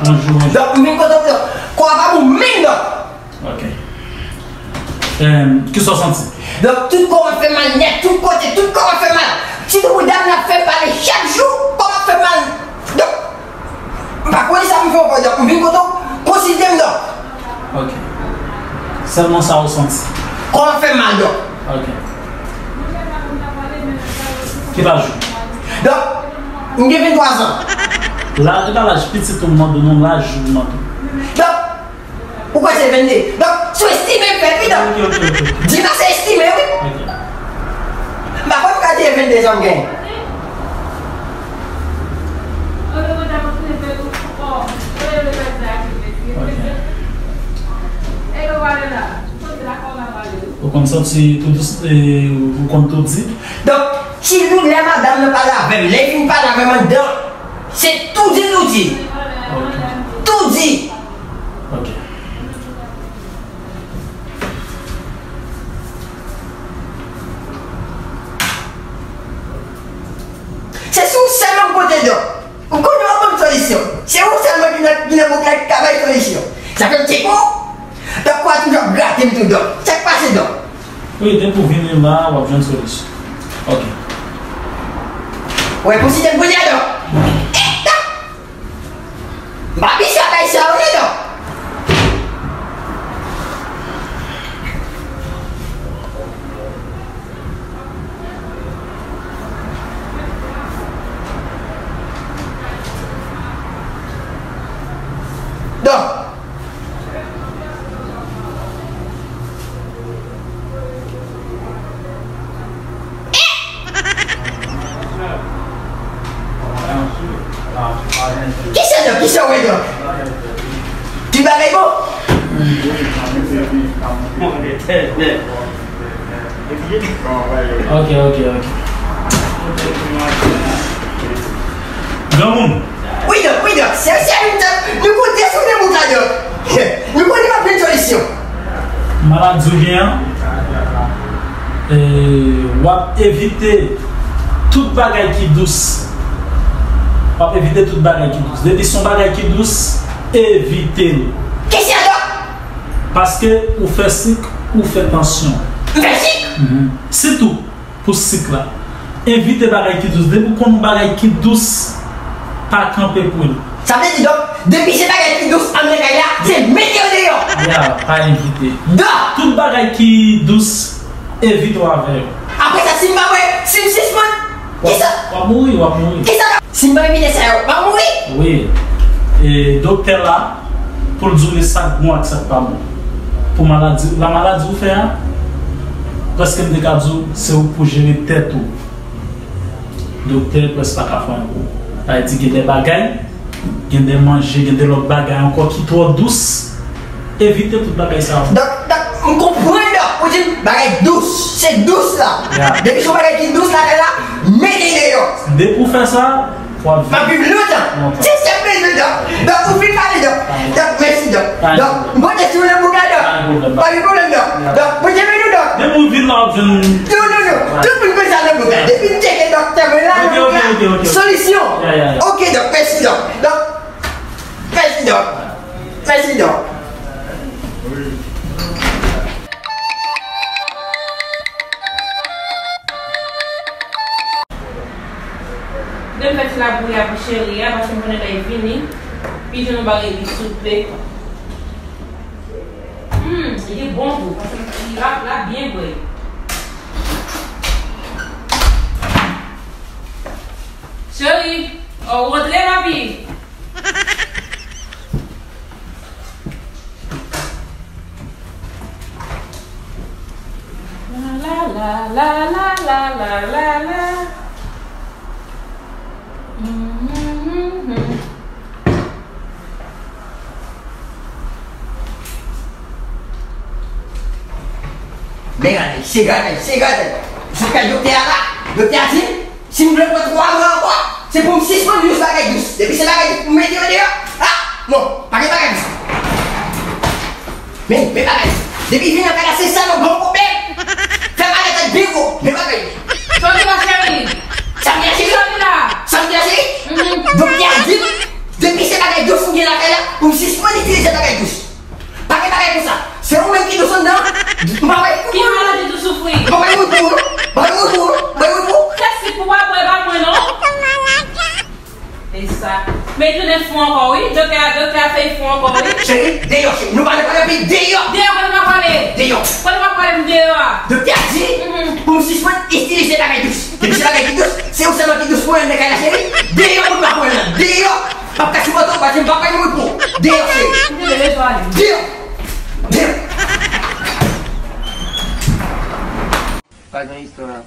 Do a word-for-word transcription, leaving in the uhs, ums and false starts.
Donk, m vin kote w, donk, kò a pa bon menm, donk. Ok. Em, kisa w santi? Donk, tout kò m ap fè mal nèt, tout kote, tout kò m ap fè mal. Ti bouda m ap fè m pale chak jou, kò m ap fè mal. Donk, m pa konnen sa pou m fè ankò, donk, m vin kote w, konsilte m, donk. Ok. Sèlman sa ou santi? Kò m ap fè m mal, donk. Ok. Ki laj ou? Donk, m gen venntwa zan. La, e pa laj pitit ou, m mande w non, laj ou, m mande w. Donk, ou kwè se vennde? Donk, sou estime m fèt, wi, donk. Ok, ok, ok. Di m a se estime, wi. Ok. M pa kwè m ka di e vennde zan m gen. Ok. Ou konn santi tou dous, e, ou konn tou di? Donk, ti doulè madanm nan pale avè m, lè l fin pale avè m anndan, se tou di, tou di. Ok. Tou di. Ok. Se sou sèlman m pote, donk. Ou konnen w ap ban m solisyon. Se ou sèlman ki nan, ki nan bouk la ki ka bay solisyon. Sa fè m tcheko. Donk, ou toujou ap grate m tou, donk. Sa k pase, donk? Wi, depi w vini la, w ap jwenn solisyon. Ok. Ou wè, konsilte m kounye a, donk. E, donk! M pa abitye ak Ayisyen yo, non, donk. Donk, kisa, donk? Kisa w wè, donk? Tout bagay bon? Ok, ok, ok. Granmoun. Wi, dòk, wi, dòk. Se, se, nou konn desounen bout la, dòk. Nou konn li pa plen solisyon. Maladi w gen an, e, w ap evite tout bagay ki dous. W ap evite tout bagay ki dous. Depi se yon bagay ki dous, evite l. Kisa, dòk? Paske ou fè sik, ou fè tansyon. M fè sik? Mhm. Sitou pou sik la. Evite bagay ki dous. Depi w konn yon bagay ki dous, pa kanpe pou li. Sa vle di, dòk, depi se bagay ki dous anndan kay la, se mete yo deyò. Ya, pa evite. Dòk! Tout bagay ki dous, evite w avè yo. Apre sa, si m pa wè, si m sispann, kisa? W ap mouri, w ap mouri. Kisa? Si m pa evite sa yo, m ap mouri? Wi. E doktè la, pou l di w sa k bon ak sa k pa bon. Pou maladi, la maladi ou fè a, prèske m te ka di w, se ou k pou jere tèt ou. Doktè prèske pa ka fè anyen pou ou. Sa vle di gen de bagay, gen de manje, gen de lòt bagay ankò ki twò dous. Evite tout bagay sa yo. Dòk, dòk, m konprann, dòk. Ou di m bagay dous. Se dous la. Ya. Depi se yon bagay ki dous lakay la, mete l deyò. Depi w fè sa, w ap viv. M ap viv lontan. Lontan. Se sa m bezwen, dòk. Dòk, ou fin pale, dòk. Pa gen. Dòk, mèsi, dòk. Pa gen. Dòk, m pote sou nan bouk la, dòk. Pa gen pwoblèm. Pa gen pwoblèm, dòk. Ya. Dòk, pote men nou, dòk. Depi w vin la, w ap jwenn. Non, non, non. Tout moun bezwen nan bouk la. Depi m tcheke dòktè mwen la, nan bouk la. Ok, ok, ok, ok. Solisyon. Ya, ya, ya. Ok, dòk, mèsi, dòk. Dòk, mèsi, dòk. Mèsi, dòk. Kite m fè ti labouyi a pou cheri a, paske m konnen lè l vini, pijan nou ba li souple. Hmm, li bon gou, paske l ap, l ap byen bwè. Cheri, oh, ou rantre, papi? La, la, la. Mhm. Men gade, se gade, se gade. Sot kay doktè a la, doktè a di m, si m vle pran twa mwa ankò, se pou m sispann jis bagay dous. Depi se bagay dous pou m mete yo deyò, a, non, pa gen bagay dous. Men, men bagay. Depi vin nan kay la, se sa nan gran pwoblèm. Fè bagay tèt byen gwo. Men bagay. Sòti la, cheri. Sa m gen, cheri? Sòti la. Sa m gen, cheri? Mhm. Doktè a di m, depi se Bagay dous ou gen lakay la, pou m sispann itilize bagay dous. Pa gen bagay konsa. Se ou menm ki dous anndan. M pa bay pou ou. Ki maladi dous ou fri? M pa bay moun pou ou, non. M pa bay moun pou ou, non. M pa bay moun pou ou. Se sik pou pa bwè, pa mwen, non. E sa. Men tounen fou ankò, wi. Doktè a, doktè a fè fou ankò, wi. Cheri, deyò, cheri. Nou pale, pale, pi deyò. Deyò, kote m ap pale? Deyò. Kote m ap pale, m deyò a? Doktè a di, mhm, pou m sispann itilize bagay dous. Depi se bagay ki dous, se ou sèlman ki dous pou mwen nan kay la, cheri. Deyò, moun pa pou mwen nan. Deyò. M ap kase moto, pa di m pa bay moun pou. Deyò, cheri. M te leve jwa li. Deyò. Deyò. Pa gen istwa.